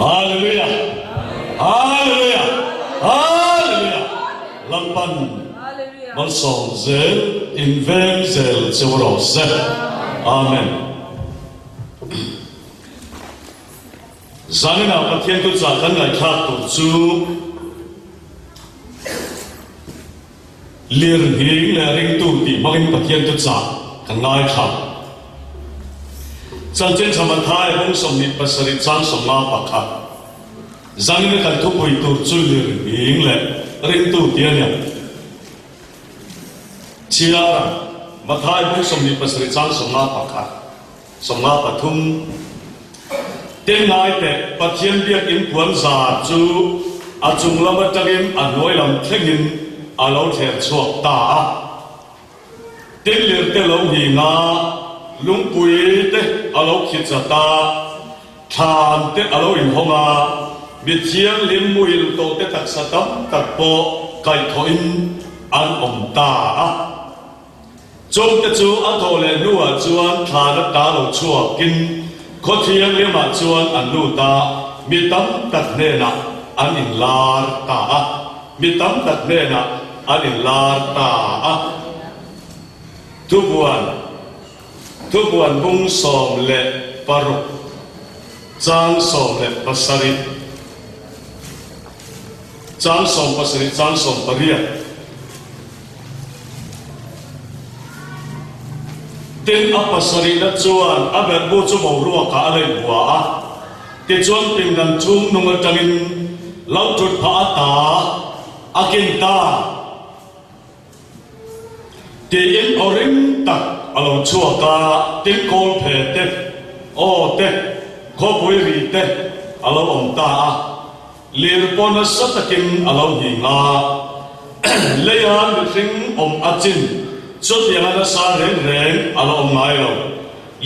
Hallelujah! Hallelujah! Hallelujah! Lalpan malsawm zel in veng zel che u rawh se. Amen. Zaninah Pathian thuchah kan ngaihthlak tur chu Lirnghing leh ringtu tih hmangin Pathian thuchah kan ngaithla. Chanchin tha Matthai bung 27 chang 51. Zanina kan thupui tur chu lirnghing leh ringtu tih a nia. Chhiara Matthai bung 27 chang 51. 53. Tin ngai teh, Pathian biakinn puan zar chu a chung lam atangin a hnuai lam thlengin a lo thler chhuak ta a. Tin lirte lo nghing a, lungpui te a lo khi chat a, thlan te a lo inhawng a, mi thianghlim muhil tawh te taksa tam tak pawh kaihthawhin an awm ta a. Chungte chu a thawh leh hnuah chuan thlan a ta lo chhuakin khaw thianghlimah chuan an lut a, mi tam tak hnenah an inlar ta a, mi tam tak hnenah an inlar ta a. Thubuan, Thubuan bung 16, chang 17, chang 17, chang 18. Tin, a pasarihna chuan a berhbu chu boruakah a lei bua a, tichuan pindan chhung nung atangin lo thut phah a ta a kin ta tiin aw ring tak a lo chhuak a, tin kawl phe te, aw te, khawpui ri te a lo awm ta a. Lir pawh nasa takin a lo nghing a, leia mihring awm a chin chutianga nasa reng reng a la awm ngai lo.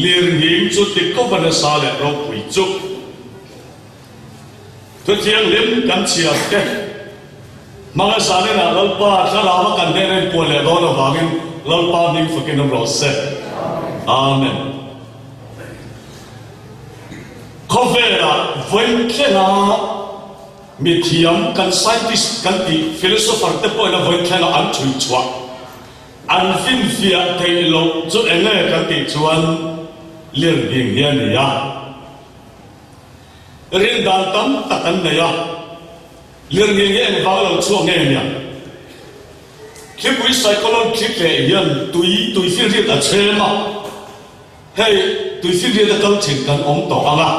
Lir nghing chu ti kawpa nasa leh ropui chu. Thuthianghlim kan chhiar te hmanga zaninah Lalpa thlarau a kan hnena inpuan leh dawn avangin Lalpa hming fakin awm rawh se. Amen. Khawvelah vawi thlenga mithiam kan scientist kan tih philosopher te pawhin a vawi thlenga an chhui chhuah an finfiah theih loh chu eng nge kan tih chuan lirnghing hi a ni a. Rindan tam tak an nei a, lirnghing hi engvang lo chhuak nge nia? Thlipui cyclone thli tleh hian tui tuifinriat a chhem a. Hei tuifinriat a kal thin kan awm tawh ang a,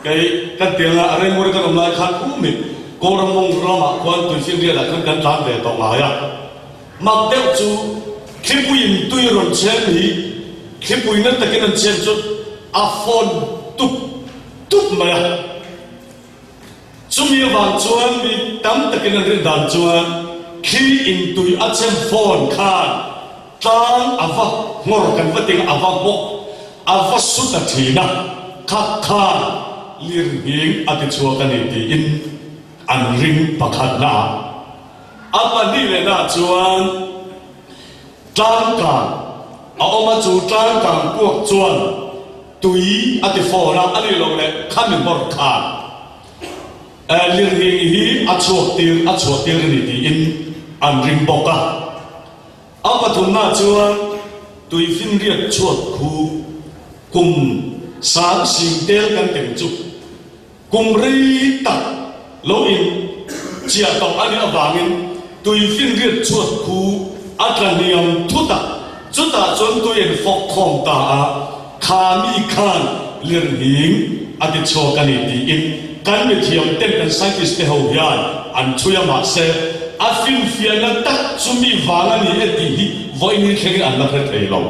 kei kan tiang a, a Rainmore kan awm lai khan umit Kawlramawng ramah khuan tuifinriat ah khan kan tlan ve tawh ngai a. Mak deuh chu thlipuiin tui rawn chhem hi thlipui na takin an chhem chu a fawn tup tup mai a. Chumi avang chuan mi tam takin an rin dan chuan thli in tui a chhem fawn khan Tlang a va nghawr kan va ting a va bawk a va su ta thin a, kha khan lirnghing a ti chhuak a ni tiin an ring pakhatna ah. A pahnihna ah chuan tlang kang a awm a, chu tlang kang puak chuan tui a ti fawn a, a nih loh leh khami nghawr khan lirnghing hi a chhuak tir a chhuah tir a ni tiin an ring bawk a. A pathumna chuan tuifinriat chhuat khu kum sang sing tel kan teng chu kum rei tak lo in chiah tawh a nih avangin tuifinriat chhuat khu a tla hniam thut a, chutah chuan tui in fawk khawm ta a, kha mi khan lirnghing a ti chhuak a ni tiin kan mithiam ten kan scientist te ho hian an chhui a mahse a finfiahna tak chu mi vang a ni e tih hi vawiin hi thlengin an la hre thei lo.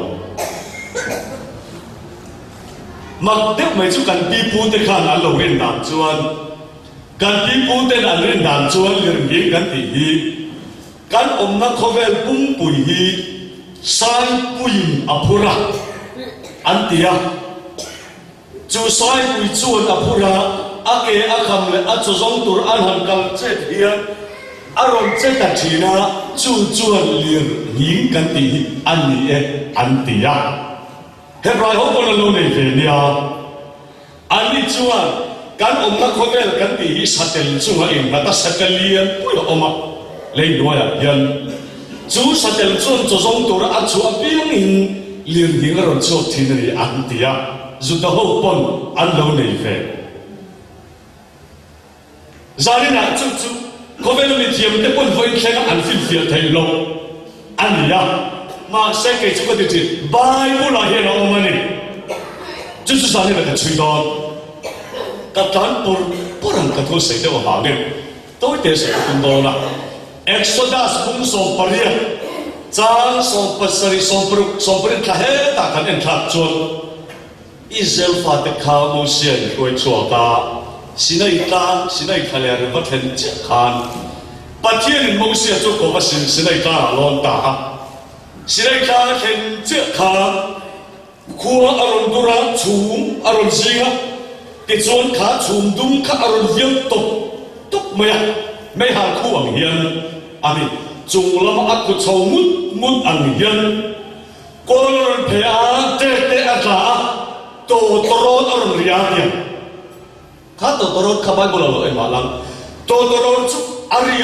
Mak deuh mai chu kan pi pu te khan an lo rin dan chuan kan pi pu ten an rin dan chuan lirnghing kan tih hi Kan awmna khawvel pumpui hi Saipuiin a phur a, an ti a. Chu Saipui chuan a phur a, a ke a kham leh a chaw zawng tur an han kal chet hian a rawn che ta thin a, chu chuan lir nghing kan tih hi a ni e, an ti a. Hebrai ho pawn an lo nei ve nia. Anni chuan. Kan awmna khawvel kan tih hi satel chunga innghat a, satel lian pui a awm a, lei hnuaiah hian. Chu satel chuan chaw zawng tura a chhuah apiangin lirnghing a rawn chhuak thin a ni an ti a, Juda ho pawn an lo nei ve. Zaninah chu chu khawvel mithiamte pawn vawiin thlenga an finfiah theih loh a ni a, mahse kei chu ka ti thin, Bible-ah hian a awm a ni. Chu chu zaninah ka chhui dawn. Ka tlan pur pur ang ka thu sawi deuh avangin tawite sawi ka tum dawn a. Exodus bung 18 chang 17 60 80 thla hetah kan en thlak chuan, Israel fate kha Mosia in hruai chhuak a, Sinai tlang, Sinai thla leh va thlen chiah khan Pathianin Mosia chu ko va sin Sinai tlangah a lawn ta a. Sinai tlang a thlen chiah khan khua a rawn dur a, chhum a rawn zing a, tichuan kha chhum dum kha a rawn vial tawp tawp mai a, meihal khu ang hian a ni, chung lama a khu chho ngut ngut ang hian. Kawl a rawn phei a, tek te a tla a, tawtawrawt a rawn ri a tia. Kha tawtawrawt kha Bible ah lo engmah lang. Tawtawrawt chu a ri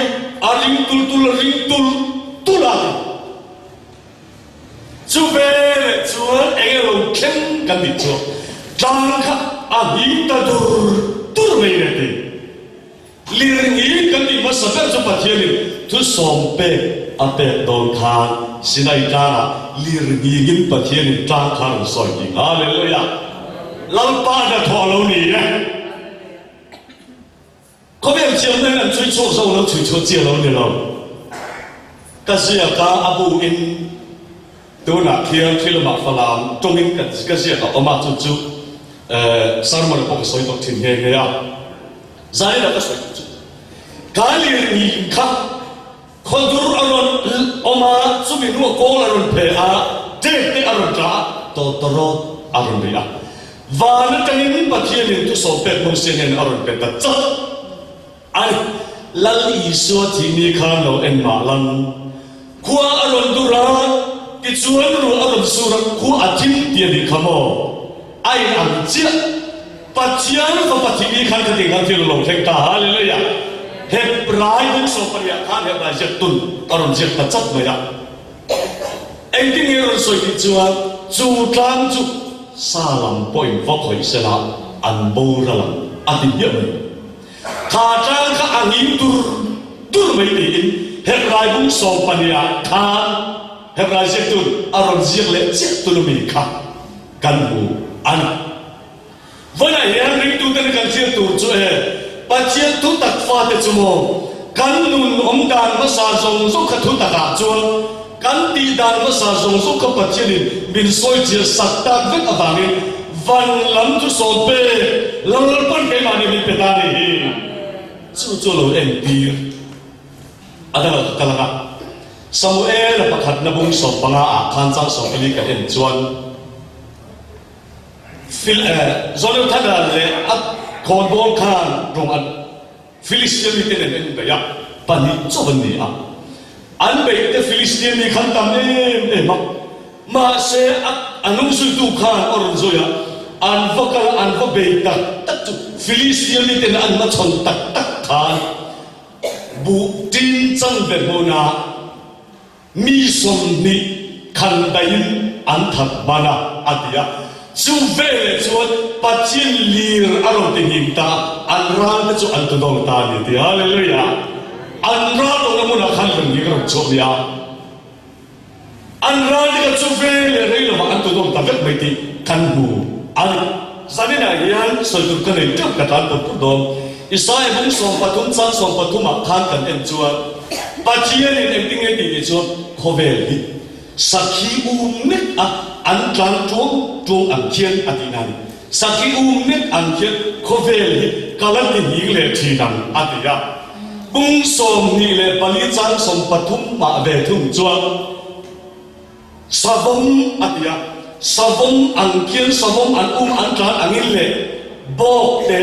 a ring tul tul a ring tul tul a ti. Chu veleh chuan eng elo thleng kan nih chuan tlang kha a him ta dur dur mai le ti. Lirngi kan tih hmasa ber chu Pathianin thusawm pek a pek dawn khan Sinai tlangah lirngingin Pathianin tlang kha a rawn sawi ding. Hallelujah! Lalpa hnathawh a lo ni e. Khawvel thiamna in an chhui chhuak zo lo, chhui chhuah chi a lo ni lo. Ka ziak a, a bu in tunah khian thilama Falam tawngin ka ziak a awm a, chu chu sermon ah pawh ka sawi tawh thin nghe nghe a. Zaila ka sawi chu ka lirngin kha khawdur a rawn awm a, chumi hnuah kawl a rawn phe a, tek te a rawn tla a, tawtawrawt a rawn ri a. Van atangin Pathianin thusawm pek Mosia nen a rawn pe ta chat a ni. Lal Isua thihni khan lo en mah lang. Khua a rawn dur a, tichuan ruah a rawn sur a, khua a thim ti a nih kha maw? A in ang chiah. Pathian fapa thihni khan kha ting khan thil a lo thleng ta. Hallelujah! Hebrai bung 18 ah khan Hebrai ziak tun a rawn ziak ta chat mai a. Engtin nge a rawn sawi tih chuan chu tlang chu sa lam pawhin va khawih sela an boral ang a ti hmiah mai. Kha tlang kha a nging dur dur mai tiin Hebrai bung 12 ah khan Hebrai ziaktun a rawn ziak leh chiah tulumi kha kan hmu a ni. Vawiinah hian ringtuten kan thlir tur chu e, Pathian thutak fate chu maw kan nun awm dan hmasa zawng zawng kha thutakah chuan kan tih dan hmasa zawng zawng kha Pathianin min sawi chiah sak tak vek avangin van lam chu sawn pe Lalpan keimahni min pe ta ni hi. Chu chu a lo entir a dang a ka kal ang a. Samuel-a pakhatna bung 15 ah khan chang 14 ka en chuan Fil eh Zoneothana leh a khawnbawl khan rawng an Filistia mite nen an inbeih a, pahnih chauh an ni a. An beihte Filistia mi khan tam em em a, mahse a a hnungzuitu khan a rawn zui a, an va kal a, an va bei tak tak chu Filistia miten an hmachhawn tak tak khan buh tin chanve hmunah Mi 20 khan daihin an that hman a, a ti a. Chu veleh chuan Pathian lir a rawn ti him ta a, an ral te chu an tudawng ta a ni ti. Hallelujah! An ral tawhna hmunah khan rawn hing a rawn chhuak nia. An ral te kha chu veleh rei lovah an tudawng ta vek mai tih kan hmu a ni. Zaninah hian sawi tur ka nei teuh ka tlan pur pur dawn. Isaiah bung 13 chang 13 ah khan kan en chuan Pathianin engtin nge tih tih chuan khawvel hi sakhi um mek a an tlan tuang tuang ang khian a tihna a ni. Sakhi um mek ang khian khawvel hi ka la ti hing leh thin ang a ti a. Bung 24 chang 13 mah ve thung chuan Savawm a ti a, savawm ang khian savawm an um an tlan angin leh bawk te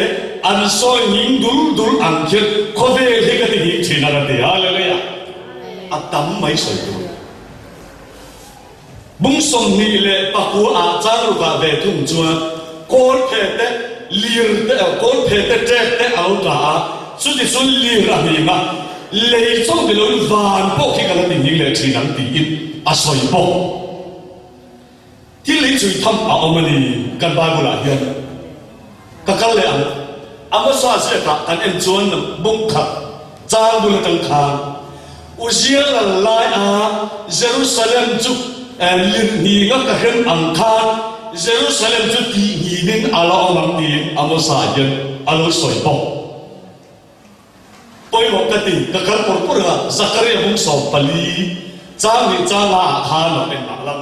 an sawi hing dul dul ang khian khawvel hi ka ti hing thin ang a ti. Hallelujah! A tam mai sawi tur. Bung 29 ah chang rukah ve thung chuan kawl phe te. lir te, kawlphe te, ṭek te a lo tla a, chutichuan lir a hnim a, lei chauh ni loin van pawh khi ka la ti nghing leh ṭhin ang tiin a sawi bawk. Thil hi chhui tham a awm a ni kan Bible ah hian. Ka kal leh ang. Amosa ziakah kan en chuan bung khat chang bul atang khan Uzia lal lai a Jerusalem chu lirhninga ka hrem ang khan Jerusalem chu tihnginin a la awm ang tiin Amosa hian a lo sawi bawk. Pawimawh ka ti, ka kal pawr pawr a, Zakaria bung 14 chang leh chang nga ah khan lo en mah lam.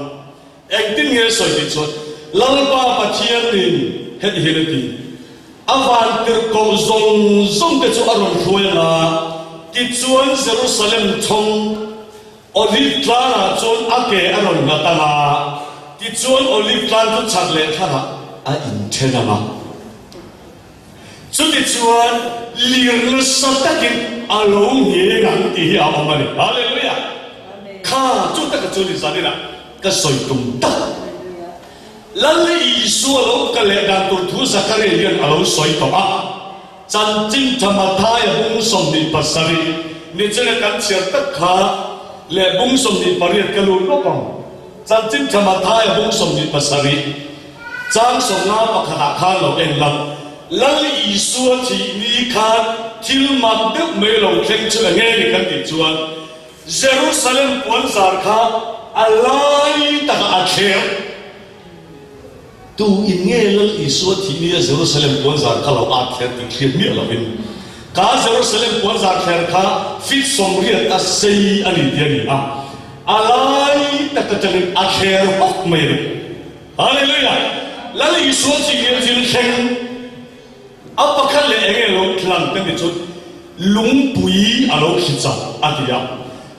Engtin nge sawi tih chuan Lalpa Pathianin heti hian a ti, A vantirhkoh zawng zawng te chu a rawn hruai ang a, tichuan Jerusalem thawng Olive tlangah chuan a ke a rawn nghat ang a, tichuan Olive tlang chu chhak leh thlarah a inthen ang a. Chutichuan, lir nasa takin a lo ngheng ang tih hi a awm a ni. Hallelujah! Kha chu taka chu ni zaninah ka sawi tum tak. Lal Isua lo kal leh dan tur thu Zakaria hian a lo sawi tawh a. Chanchin tha Mathaia bung 27 nichina kan chhiar tak kha leh bung 28 ka lut lawk ang. Chanchin tha Mathaia bung 27. Chang 51 ah khan lo en la, Lal Isua thih ni khan thil mak deuh mai lo thleng chu enge ni kan tih chuan Jerusalem puanzar kha a lai takah a thler. Tu in nge Lal Isua thih nia Jerusalem puanzar kha lo at thler tih hriat miah lovin kha Jerusalem puanzar thler kha feet 80 a sei a ni ti a ni a, a lai tak atangin a thler hawk mai a ni. Hallelujah! Lal Isua thihngil thil thleng a pakhat leh enge lo tlang ka ti chu lungpui a lo thli chak a ti a.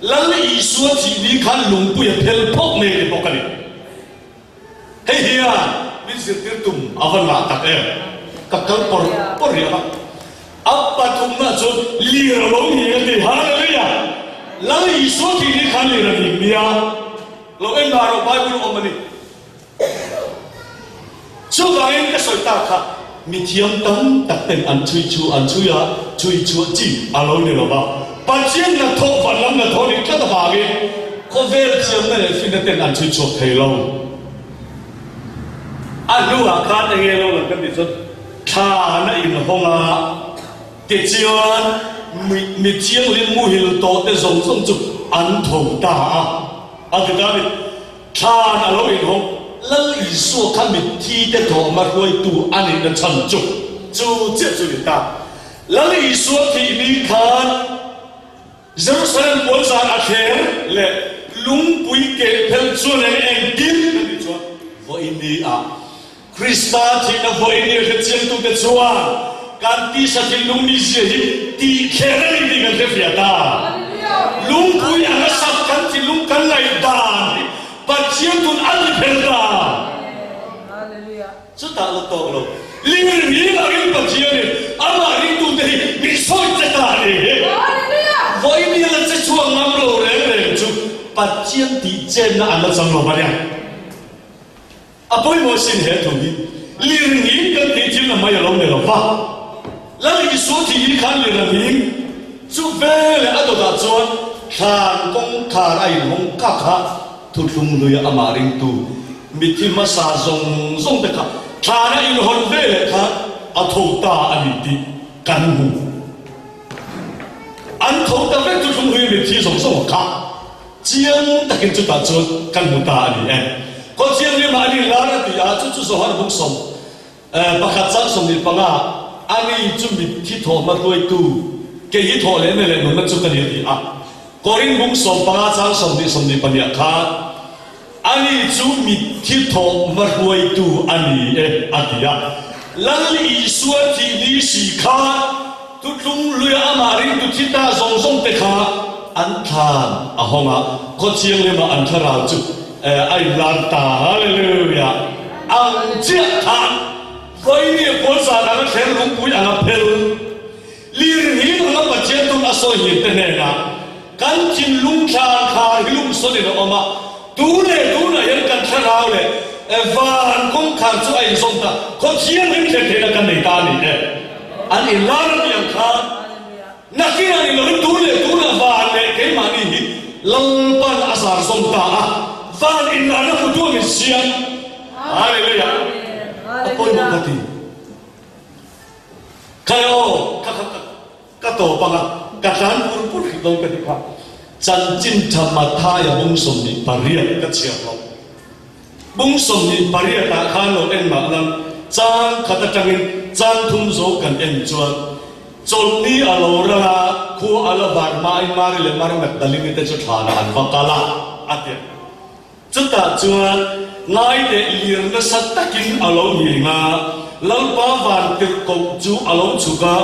Lal Isua thih ni khan lungpui a phel phawk mai a ni bawk a ni. Hei hian min zirtir tum a va ngah tak em? Ka kal pawr pawr rih ang a. A pathumna chuan lir a lo nghing a ti. Hallelujah! Lal Isua thih ni khan lir a nghing nia. Lo en dah rawh Bible awm a ni. Chuvangin ka sawi tak kha mithiam tam tak ten an chhui chu an chhui a, chhui chhuah chi a lo ni lo va. Pathian hnathawh van lam hnathawh nih tlat avangin khawvel thiamna leh finna ten an chhui chhuak thei lo. A hnuah khan enge lo lang kan tih chuan thlan a inhawng a, tichuan mi thianghlim muhil tawhte zawng zawng chu an tho ta a. A ti ta a ni. Thlan a lo inhawng. Lal Isua kha mitthi te thawhma hruaitu a nihna chhan chu chu chiah chu ni ta. Lal Isua thih ni khan Jerusalem puanzar a thler leh lungpui keh phel chuan eng engtin a tih chuan vawiin ni ah Krista thihna vawiin ni a hrechiangtute chuan kan tisa thinlung mizia hi tihthler a ni tih kan hrefiah ta. Lungpui anga sak kan thinlung kan ngaihdan hi Pathian tun a ni pher ta. Chutah la tawk lo, lir hming angin Pathianin amah ringtute hi min sawi che ta a ni hi. Vawiin ni la che chhuak ngam lo reng reng chu Pathian tihchenna an la chang lo va nia. A pawimawh sin he thu hi lirnghing kan tih thil na mai a lo ni lo va. Lal Isua thih hi khan lir a nghing chu veleh a dawtah chuan thlan kawngkhar a inhawng kak a, thuthlung hluia amah ringtu mithi hmasa zawng zawng te kha thlan a inhawn veleh khan a tho ta a ni tih kan hmu. An tho ta vek thuthlung hluia mithi zawng zawng kha. Chiang takin chutah chuan kan hmu ta a ni e. Khaw thianghlimah a ni lar a ti a, chu chu Zohar bung 11 chang 25 a ni chu mitthi thawhhma hruaitu, kei hi thawh leh na leh nunna chu ka ni a ti a. Korin bung 15 chang 20 22 khan a ni chu mitthi thawhhma hruaitu a ni e a ti a. Lal Isua thih ni si khan Thuthlung hluia amah ringtu thi ta zawng zawng te kha an thlan a hawng a, khaw thianghlim ah an thlarau chu a inlan ta. Hallelujah! Ang chiah khan vawiin a puanzan anga thler lungpui anga phel lirnghing anga Pathian tun a sawi hlim te hnenah kan thinlung thlan khar hi lungsawn in a awm a, tu leh tunah hian kan thlarau leh. Van kawngkhar chu a inzawm ta, khaw thianghlim thlen theihna kan nei ta a ni e. An inlar a ni ang kha. Nakin a ni lovin tun leh tunah van leh keimahni hi Lalpan a zar zawm ta a, van inlarna hmutu a min siam. Hallelujah! A pawimawh ka ti. Khai aw, ka kha ka ka tawp ang a, ka tlan pur pur hrih dawn ka ti kha. Chanchin tha Mathaia bung 28 ka chhiar lo. Bung 28 ah khan lo en mah lang, chang khat atangin chang thum zo kan en chuan chawlhni a lo ral a, khua a la var hmain Mari leh Mari Magdalini te chu thlanah an va kal a, a ti a. Chutah chuan ngaiteh lir nasa takin a lo nghing a, Lalpa vantirhkoh chu a lo chhuk a,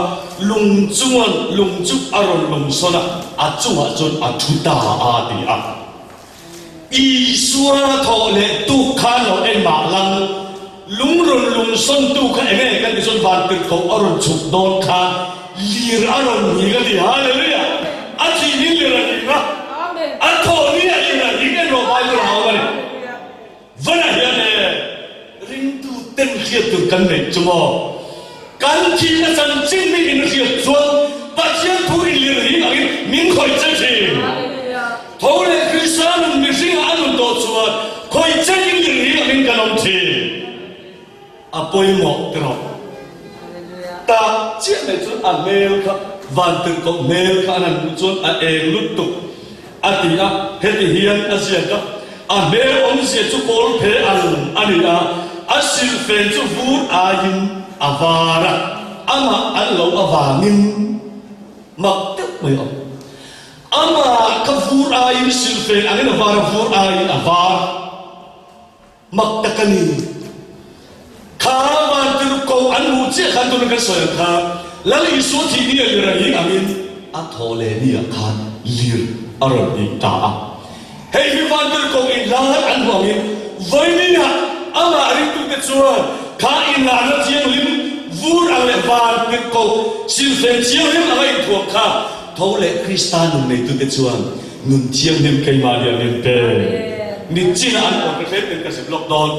lung chuan lung chu a rawn lungsawn a, a chungah chuan a thu ta a ti a. Isua thawh leh tuk khan lo en mah lang, lung rawn lungsawntu kha eng nge kan ti chuan vantirhkoh a rawn chhuk dawn khan lir a rawn nghing a ti. Hallelujah! A thih hi lir a nghing a, a thawh ni ah lir a nghing en rawh Bible ah a awm a ni. Vana hian e ringtu ten hriat tur kan neih chu maw? Kan thihna chanchin mi in hriat chuan Pathian thu in lir hing angin min khawih che thin. Tho leh Krista nun mihringah a nun tawh chuan khawih che in lir hing angin kan awm thin. A pawimawh tiraw? Tah chiah mai chuan a hmel kha vantirhkoh hmel kha an han hmuh chuan a eng lutuk a ti a, heti hian a ziak a, A hmel awmzia chu kawl phe ang a ni a, a silhfen chu vur aiin a var a, amah an lo avangin mak deuh mai a awm. Amah kha vur aiin silhfen angin a var a, vur aiin a var. Mak tak a ni. Kha vantirhkoh an hmuh chiah khan tuna kan sawi ang kha Lal Isua thih ni a lir a hing angin a thaw leh ni ah khan lir a rawn hing ta a. Hei hi vantirhkoh inlar an hmuh angin vawinia amah ringtute chuan kha inlarna thianghlim vur ang leh vantirhkoh silfen thianghlim anga inthuam kha tho leh Krista nun neitute chuan Nun thianghlim keimah hian min pe. Nichin an awm ka tlem in ka zip lawk dawn.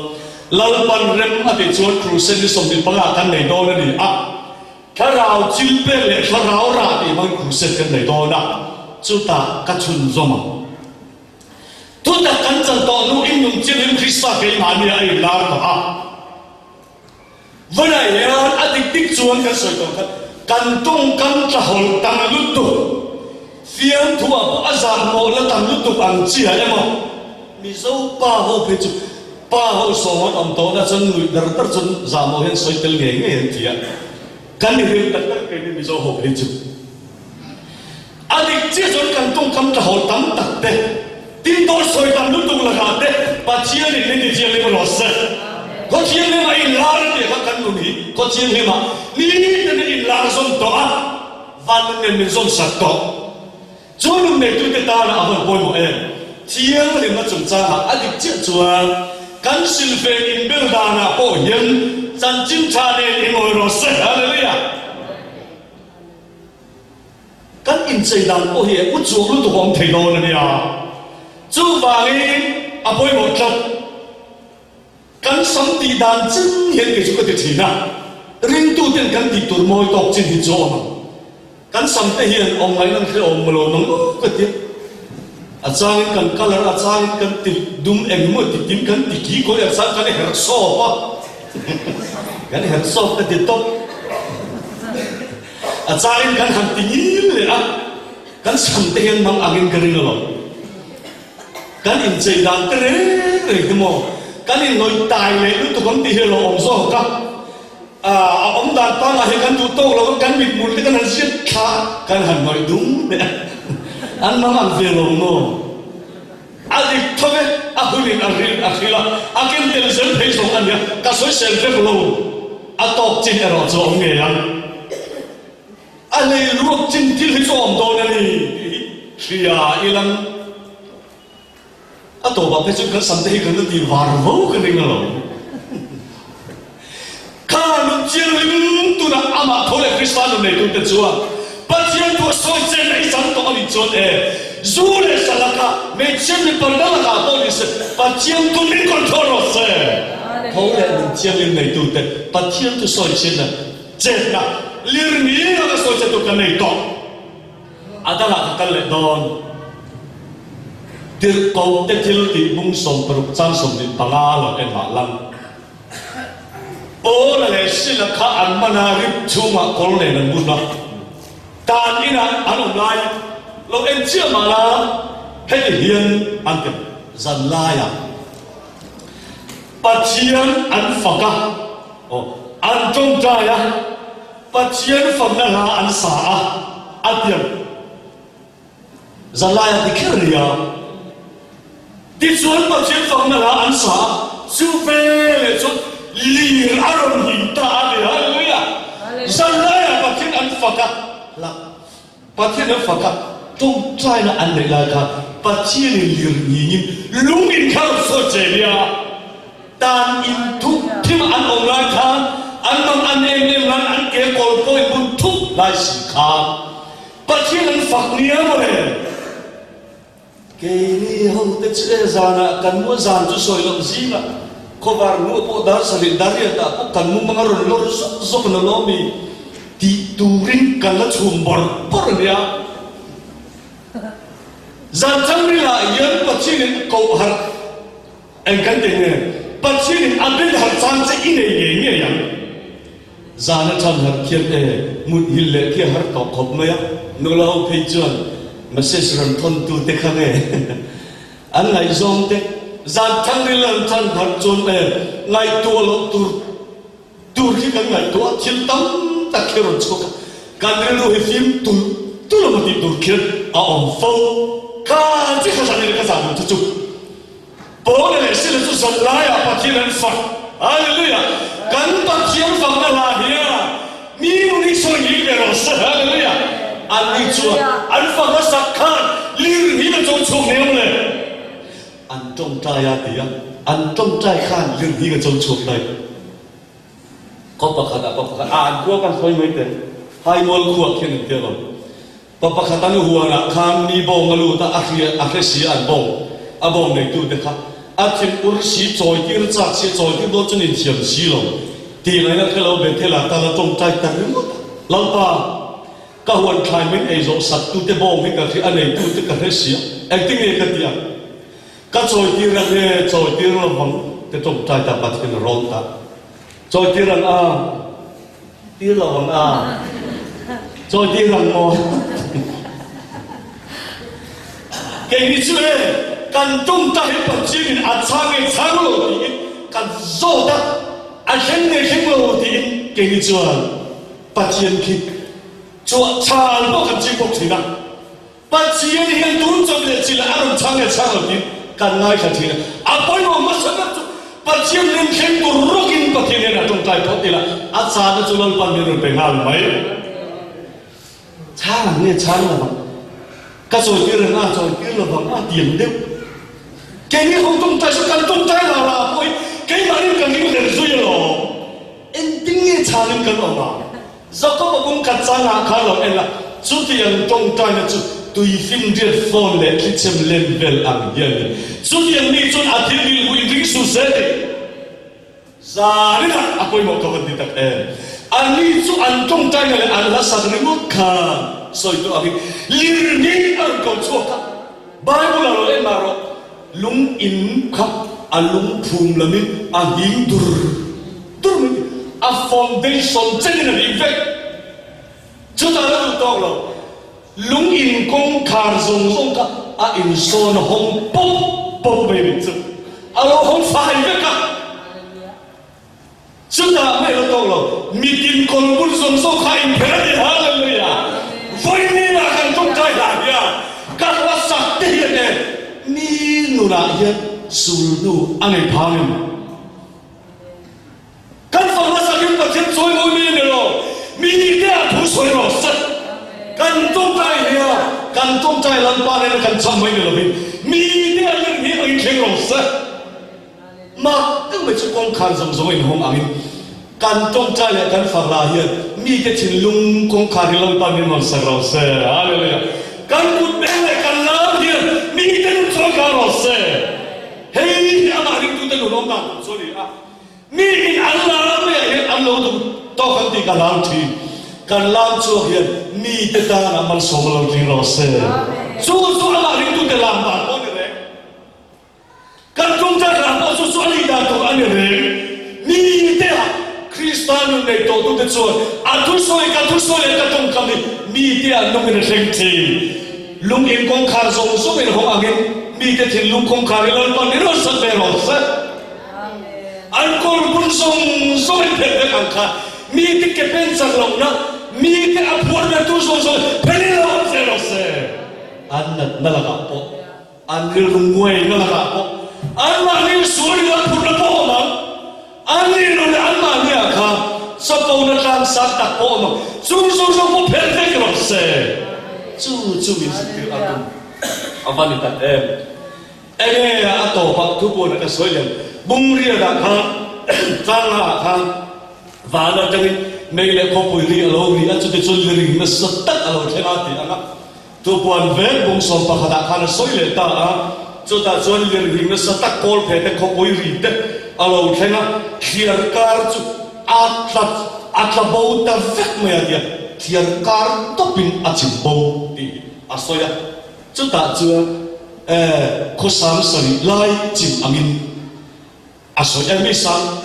Lalpan rem a tih chuan crusade ni 25 kan nei dawn a ni a. Thlarau chil pek leh thlarau rah tih hmangin crusade kan nei dawn a, chutah ka chhunzawm ang. Thutak kan chan tawh hnuin nun thianghlim Krista keimahni a inlar tawh a. Vawnah hian a dik dik chuan kan sawi tawh kha kan tawngkam tlahawlh tam lutuk, fiamthu ah pawh a zahmawh la tam lutuk ang chi ah emaw Mizo pa ho phei chu pa ho sawm an awm tawh na chuan nuih dar dar chuan zahmawh hian sawi tel ngei ngei an ti a, kan ni ril tak tak keini Mizo ho phei chu. A dik chiah chuan kan tawngkam tlahawlh tam tak te, tin dawt sawi tam lutuk lakah te Pathianin min ti thianghlim rawh se. Khaw thianghlim a inlar a tih kha kan nun hi khaw thianghlim ah nite in inlar zawm tawh a, van nun nen min zawm sak tawh. Chu nun neitute tana a vawn pawimawh em? Thianghlimna chungchangah a dik chiah chuan kan silfen inbel danah pawh hian chanchin tha nen ingawi rawh se. Hallelujah! Kan inchei dan pawh hi u chuak lutuk a awm thei dawn a nia. Chuvangin a pawimawh tlat. Kan sam tih dan chin hian kei chu ka ti thin a, ringtuten kan tih tur mawi tawk chin hi chu a awm ang. Kan sam te hian awm ngaihna an hre awm lo mang awk ka tia. A changin kan colour a changin kan ti dum eng maw ti tin kan ti ki kawi a chang kan herh sawp a, kan herh sawp ka ti tawp. A changin kan han ti ngil leh a, kan sam te hian mang angin ka ring alawm. Kan inchei dan te reng reng hi maw, kan inhnawih tai leh lutuk ang tih hi a lo awm zawk a. A awm dan pangah hi kan duh tawk lo a, kan mithmul te kan han ziat thla a, kan han hnawih dum leh a, an mang ang ve lo maw? A dik tho e, a hunin a hril a hril a, a ken tel zel phei zawng a nia, ka sawisel vek lo. A tawk chin erawh chu a awm ngei ang. A lei ruak chin thil hi chu a awm dawn a ni tih hi hria ilang. A tawpah phei chuan kan sam te hi kan la ti var vo ka ring alawm. Kha nun thianghlim tunah amah tho leh Krista nun neitute chuan Pathian thu a sawi chen a i chang tawh a nih chuan e, zu leh sa laka. Hmeichhia mipa na lakah pawh ni se, Pathian tu min control rawh se. Tho leh nun thianghlim neitute Pathian thu sawi chhiatna chetna lirni anga sawi chhe tur kan nei tawh. A dangah ka kal leh dawn. Tirhkohte thil tih bung 60 chang 25 lo en mah lang. Paula leh Sila kha an man a, rip chhungah kawr nen an bun a. Tan inah an awm lai lo en chiah mah la, heti hian an ti zan laiah Pathian an fak a, aw, an tawngtai a, Pathian fakna hla an sa a, a ti ang. Zan laiah ti kher nia. Tichuan Pathian fakna hla an sa a, chu veleh chuan lir a rawn hing ta a ni. Hallelujah! Zan laiah Pathian an fak a, hla Pathian an fak a, tawngtaina an neih lai khan Pathianin lir nghingin lung in kha rawn sawi che nia. Tan in thup thim an awm lai khan an mang an em em nan an ke kawl pawh in bun thup lai si kha. Pathian an fak nia mawle. Keini ho te chu e zanah kan mu zan chu sawi loh zingah khawvar hnuah pawh dar sarih dar riatah pawh kan mu mang a rawn lawr zawk zawk na lawmi tih turin kan la chhum bawrh bawrh a nia. Zan changrilah hian Pathianin koh harh Eng kan ti nge? Pathianin a ben harh chang che i nei ngei ngei ang. Zan a than harh khian e, mut hil leh khi a har tawh khawp mai a. Nula ho phei chuan message rawn thawn tu te kha nge an ngaihzawng te. Zan thang ril an than harh chuan e, ngaihtuah loh tur tur khi kan ngaihtuah thil tam tak khi a rawn chhuak a. Kan rilru hi fim tulh tulh emaw tih tur khian a awm fo. Kha chi kha zan in ka zan duh chu chu. Paula leh Sila chu zan laiah Pathian an fak. Hallelujah! Kan Pathian fakna hla hian mi nun hi sawi ngil ve rawh se. Hallelujah! Anni chuan an fak hmasak khan lir hi a chawi chhuak nia mawle. An tawngtai a ti a, an tawngtai khan lir hi a chawi chhuak daih. Khaw pakhat ah pa pakhat ah an khua kan sawi mai teh. Haimual khuah khian an tia lo. Pa pakhat an huanah khan mi bawng a lut a, a hria, a hre si a an bawng, a bawng neitute kha a thin ur si, chawitir chak si, a chawitir dawn chuan inthiam si lo tih ngaihna kha lo Bethel-ah tal a tawngtai ta ringawt a. Lalpa, ka huan thlai min ei zawh sak tute bawng hi ka hria, a neitute ka hre si a, engtin nge ka tih ang? Ka chawitir ang nge chawitir lovang te tawngtai ta Pathian a rawn ta. Chawitir ang a. Tir lo ang a. Chawi tir ang maw? Keini chu e, kan tum ta hi Pathianin a chhang nge chhang lo tiin kan zawt a, a thleng nge thleng lo tiin keini chuan Pathian khi chuah chhal pawh kan ching bawk thin a. Pathian hian tun chawp leh chilh a rawn chhang leh chhang lo tiin kan ngaithla thin a. A pawimawh hmasa ber chu Pathian rin thleng tur rawkin Pathian hian a tawngtai phawt ila, a chahna chu Lalpan min rawn pe nghal mai. Chhang ang nge chhang lo vang? Ka chawitir reng a, chawitir lo vang a ti ang deuh. Keini ho tawngtai chu kan tawngtai la la pawhin keimahnin kan ring hlel zui alawm. Engtin nge chhangin kan awm ang? Jakob-a bung khat changah khan lo en a, chutiang tawngtaina chu tuifinriat fawn leh thlichhem len vel ang hian a ni. Chutiang mi chuan a thil rilru in ring su se tih zaninah a pawimawh ka van ti tak em. Anni chu an tawngtaina leh an hla sak ringawt khan sawi tawh angin lirnghing a rawn ko chhuak a. Bible-ah lo en mah rawh, lung in kha a lungphum lamin a nghing dur dur mai ti. A foundation chenin a nghing vek. Chutah la duh tawk lo, lung in kawngkhar zawng zawng kha a insawn a hawng pawp pawp mai nih chu. A lo hawng fai vek a. Chutah mai lo tawk lo, mitin kawlbul zawng zawng kha inpher a ni. Hallelujah! Vawiinah kan tawngtai hlah hian ka hla sak te hian e mi nunah hian sulhnu a nei phang em? Kan fak hla sak in Pathian chawi mawi mai a ni lo, mi te ah thu sawi rawh se. Kan tawngtai hian kan tawngtai Lalpa nena kan cham mai ni lovin mi te ah hian hming angin thleng rawh se. Mah deuh mai chu kawngkhar zawng zawng a inhawng angin kan tawngtai leh kan fak lah hian mite thinlung kawngkhar hi Lalpa min rawn sak ro se. Hallelujah! Kan kut beng leh kan lam hian mite nun chawi tlang rawh se. Hei hi amah ringtute nun awm dan tur chu a ni a. Miin an lam maiah hian an lo duh tawk an tih ka hlau thin. Kan lam chhuak hian mite tanah malsawm a lo tling rawh se. Chu chu amah ringtute lam dan pawh a ni reng. Kan tumthat lah pawh chu chu a nih dan tur a ni reng. Mite ah Krista nun nei tawhtute chuan a thusawi ka thusawi leh ka tawngkam hi mite ah nungin a thleng thin. Lung in kawngkhar zawng zawng in hawng angin mite thinlung kawngkhar hi Lalpan i rawn sat ve rawh se. An kawr bun zawng zawng in phelh vek ang kha mite ke pen chak lohna mite a phuar ve tur zawng zawng phelh in lo awm ve rawh se. An natna lakah pawh An rilru nguaina lakah pawh anmahni sual in an phurhna pawh awm ang. An rilru leh anmahni ah kha chapona tlangsang tak pawh awm ang. Chung zawng zawng pawh phelh vek rawh se. Chu chu min zirtir a tum a va ni tak em. Enge a tawpah thupuan a ka sawi lem. Bungriat ah khan tlanga ah khan van atangin mei leh khawpui ri a lo ri a, chutichuan ring nasa tak a lo thleng a tih ang a. Tupuan vek bung 11 ah khan a sawi leh ta a, chutah chuan lirnghing nasa tak kawl phe te khawpui ri te a lo thleng a, thliar kar chu a tla a tla bo ta vek mai a tia, thliar kar tawpin a chim bo tih hi a sawi a, chutah chuan eh khawsang sarih lai chim angin A sawi a, mi sang,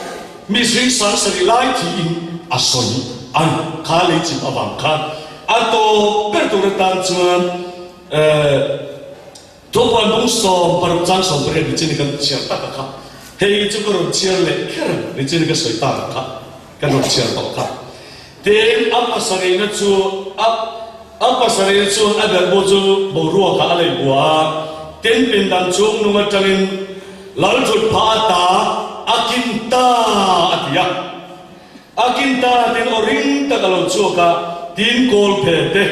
mi zing sang sarih lai thiin a sawi a ni. Kha lei chim avang khan a tawp ber tur atan chuan Thupuan bung 16 chang 18 ni chin kan chhiar tak a kha. Hei chu ka rawn chhiar leh kher ang ni chin ka sawi tak a kha, kan rawn chhiar tawh kha. Tin, a pasarihna chu a a pasarihna chuan a berhbu chu boruakah a lei bua a, tin pindan chung nung atangin Lal thut phah ata a kin ta a ti a. A kin ta tin aw ring tak a lo chhuak a, tin kawl phe te,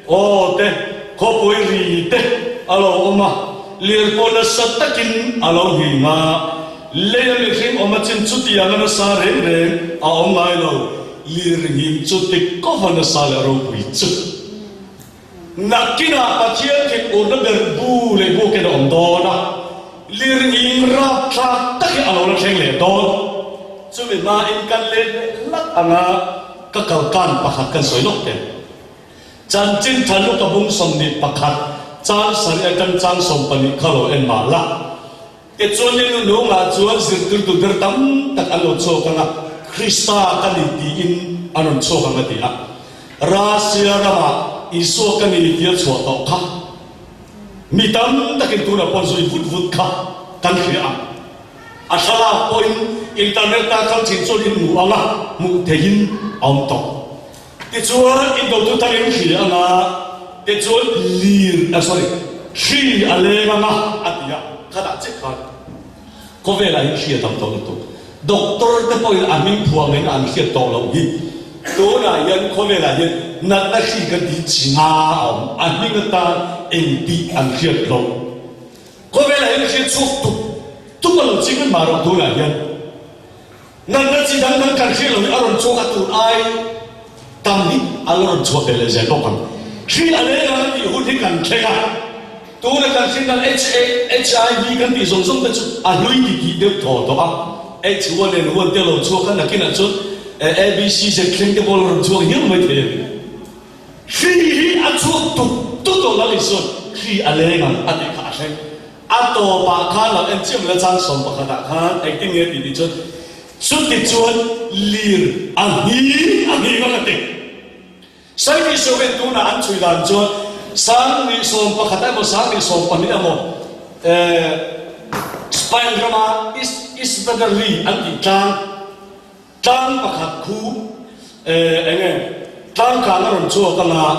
aw te, khawpui ri te a lo awm a, lir pawh nasa takin a lo nghing a. Lei a mihring awm a chin chutiang a nasa reng reng a awm ngai lo, lir nghing chu tik kawva nasa leh ropui chu. Nakinah Pathian thinurna ber bu leh bukin a awm dawn a, lirnghing rapthlak tak hi a lo la thleng leh dawn. Chumi hmain kan let leh hlak anga ka kalkan pakhat kan sawi lawk teh. Chanchin tha Luka bung 21 chang sarih atang chang 12 kha lo en mah la. Tichuan ni nunungah chuan zirtirtu ber tam tak an lo chhuak ang a, Krista ka ni tiin an rawn chhuak ang a ti a. Russia ramah Isua ka ni tia chhuah tawh kha mi tam takin tunah pawh zui vut vut kha kan hria ang. A thlalak pawhin internet-ah kal thin chuan in hmu ang a, hmuh theihin a awm tawh. Tichuan in dotu thar in hria ang a, tichuan lir, ah sorry, hri a leng ang a, a ti a, khatah chiah khan khawvelah hian hri a tam tawh lutuk. Doctor te pawhin a hming phuah ngeiin an hriat tawh loh hi. Tunah hian khawvelah hian natna hri kan tih chi nga a awm, a hming atan engtih an hriat loh. Khawvelah hian hri chhuak tuk tuk a lo ching an mah rawh tunah hian. Natna chi dang dang kan hriat lo hi a rawn chhuak a, tun ai tam hi a la rawn chhuah belh leh zel bawk ang. Hri a leng ang tih hun hi kan thleng a, tuna kan hriat dan HIV kan tih zawng zawng te chu a hlui ti tih deuh thaw tawh a, H1N1 te lo chhuak a, nakinah chuan ABCZ thleng te pawh a la rawn chhuak hial mai thei a ni. Hri hi a chhuak tuk tuk tawh Lal Isua'n hri a leng ang a tih kha a thleng. A tawpah khan lo en chiah mai la chang 11 ah khan engtin nge tih tih chuan chuti chuan lir a nghing a nghing a ka ti. Saimi Soviet tunah an chhui dan chuan 1011 emaw 1012 emaw eh Spain rama Isbederli an tih tlang Tlang pakhat khu eh eng nge tlang kang a rawn chhuak ang a,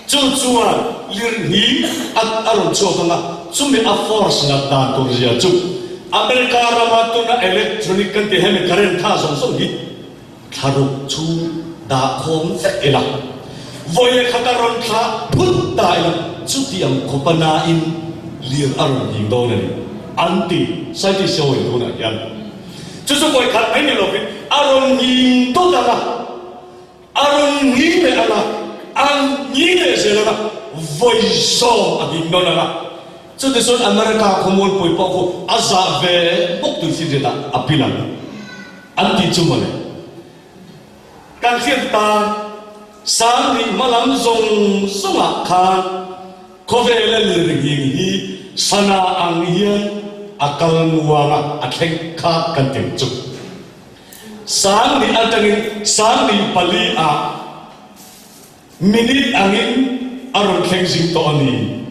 chu chuan lirnghing a a rawn chhuak ang a, chumi a force ngat dan tur zia chu America rama tuna electronic kan tih hemi current tha zawng zawng hi thlaruk chhung dah khawm vek ila, vawi leh khat a rawn thla phut ta ila chuti ang khawp a nain lir a rawn nghing dawn a ni an ti scientist ho in tunah hian. Chu chu vawi khat mai ni lovin a rawn nghing dawt ang a, a rawn nghing leh ang a, a nghing leh zel ang a, vawi zawm a nghing dawn ang a. Chutichuan America khawmualpui pawh khu a zah ve bawk tuifinriatah a pil ang an tih chu mawle. Kan hriat tan Sanghnih hmalam zawng zawngah khan khawvela lirnghing hi sana ang hian a kal muang a, a thleng kha kan ti ang chu. Sanghnih atangin Sanghnih pali ah minute angin a rawn thleng zing tawh a ni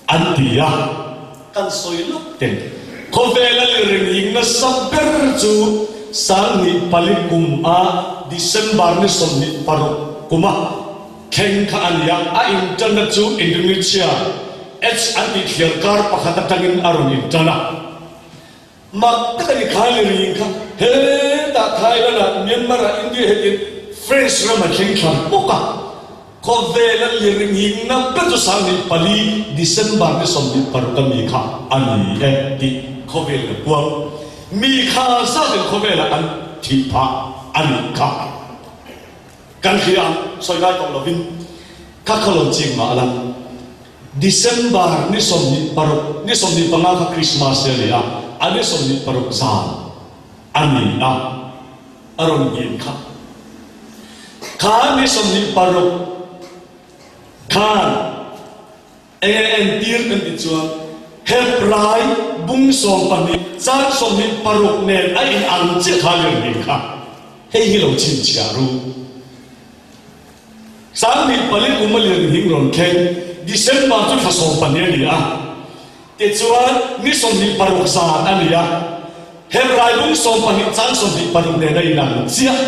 an ti a. Kan sawi lawk ten khawvela lirnghing nasa ber chu 2004 kum a December ni 26 kuma thleng kha a ni a, a intanna chu Indonesia H an tih thliar kar pakhat atangin a rawn intan a. Mak tak a ni kha lirnghing kha hetah Thailand ah Myanmar ah India hetin French ram a thleng thla bawk a. Khawvela lirnghingna ber chu 2004 December ni 26 a mi kha a ni e tih khawvel a puang. Mi kha zatin khawvelah an thih phah a nih kha. Kan hria ang, sawi ngai tawh lovin kha kha lo ching mah la. December ni 26, ni 25 kha Christmas a ni a, a ni 26 zan a ni a. A rawn nghin kha. Kha ni 26 khan eng nge entir kan tih chuan Hebrai bung 12 chang 26 nen a in ang chiah kha lir nghin kha. Hei hi lo chhinchhiah ru. 2004 kum a lir nghing rawn thleng December chu thla 12 a ni a. Tichuan, ni 26 zan a ni a, Hebrai bung 12 chang 26 nen a inang chiah.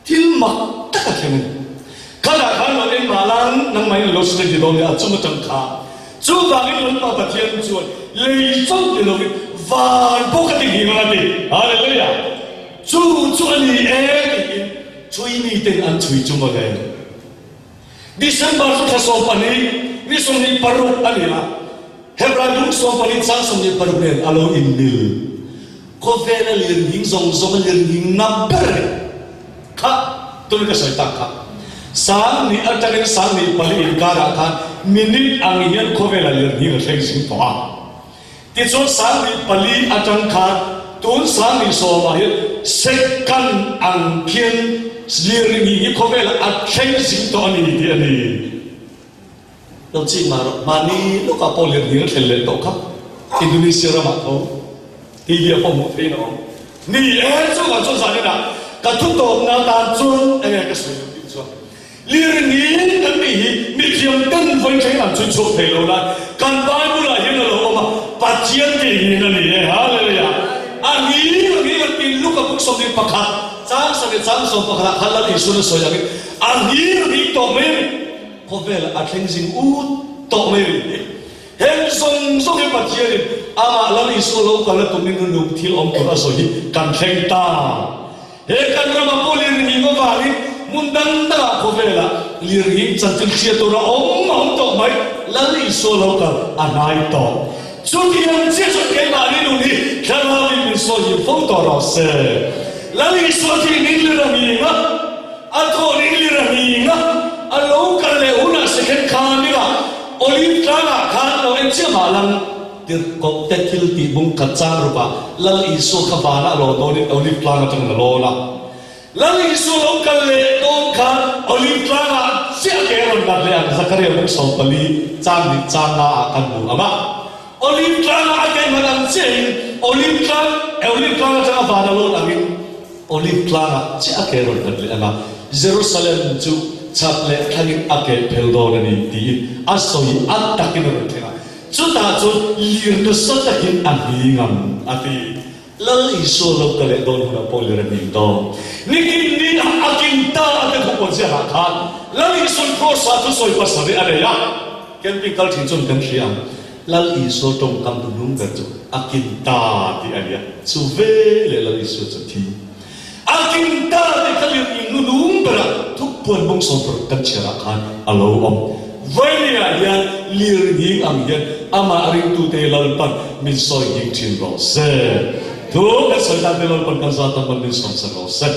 Thil mak tak a thleng a ni. Khatah khan lo en mah la, nangmahin lo study dawn nia, chung atang kha. Chuvangin Lalpa Pathian chuan lei chauh ni lovin van pawh ka ti nghing ang a ti. Hallelujah! Chu chu a ni e tiin chhui miten an chhui chu mawle. December chu thla 12, ni 26 a ni a, Hebrai bung 12 chang 26 nen a lo inmil. Khawvela lirnghing zawng zawng a lirnghing na ber a ni. Kha, tun ka sawi tak kha. 2000 atangin 2004 inkarah khan minute ang hian khawvela lirnghing a thleng zing tawh a. Tichuan 2004 atang khan tun 2010 ah hian second ang khian lirnghing hi khawvelah a thleng zing tawh a ni tih a ni. Lo chik mah rawh, mahni lawkah pawh lirnghing a thlen leh tawh kha Indonesia ramah tho TV ah pawh hmuh theihin a awm. Ni e, chuvang chuan zaninah ka thutawpna tan chuan enge ka sawi loh tih chuan Lirnghing kan tih hi mithiam ten vawi thleng an chhui chhuak thei lo lai kan Bible ah hian a lo awm a, Pathian tih nghin a ni e, Hallelujah! A nghing a nghing an tih Luka buk 21 chang 7 chang 11 ah khan Lal Isuan a sawi angin a nghing a nghing tawh mai a ni, khawvel a thleng zing ut tawh mai a ni. Heng zawng zawng hi Pathianin amah Lal Isua lo kal a tumin nunuk thil awm tur a sawi hi kan thleng ta. He kan rama pawh lirnghing avangin hmun dang dangah khawvelah lirnghing chanchin hria tur a awm a awm tawh mai, Lal Isua lo kal a hnai tawh. Chutiang chiah chuan keimahni nun hi thlarauin min sawi him fo tawh rawh se. Lal Isua thih ning lir a nghing a, a thawh ning lir a nghing a, a lo kal leh hunah second khan ila Olive tlangah khan lo en chiah mah lang. Tirhkohte thil tih bung khat chang rukah Lal Isua kha vanah a lawn dawnin Olive tlang atangin a lawn a. Lal Isua lo kal leh dawn khan Olive tlangah chiah ke a rawn nat leh ang Zakaria bung 14 chang nih chang nga ah kan hmu ang a. Olive tlangah a ke hman ang chiahin Olive tlang Olive tlang atanga van a lawn angin Olive tlangah chiah a ke a rawn nat leh ang a. Jerusalem chu chhak leh thlangin a keh phel dawn a ni tiin a sawi a takin a rawn thleng a. Chutah chuan lir nasa takin a nghing ang, a ti. Lal Isua lo ka leh dawn hunah pawh lir a nghing dawn. Nikin ni ah a king ta a ti thu pawh ziakah khan Lal Isua'n Kross-ah thusawi pasarih a nei a. Camping kal thin chuan kan hria ang, Lal Isua tawngkam hnuhnung ber chu a king ta tih a ni a, chu veleh Lal Isua chu thi. A king ta tih kha lir nghing hnuhnung berah thukpuan bawng 16 kan chhiarah khan a lo awm. Vawinia hian lir nghing ang hian amah ringtute Lalpan min sawi nghing thin rawh se. Thu kan sawi dan te Lalpan kan zat ang man min sawmsak rawh se.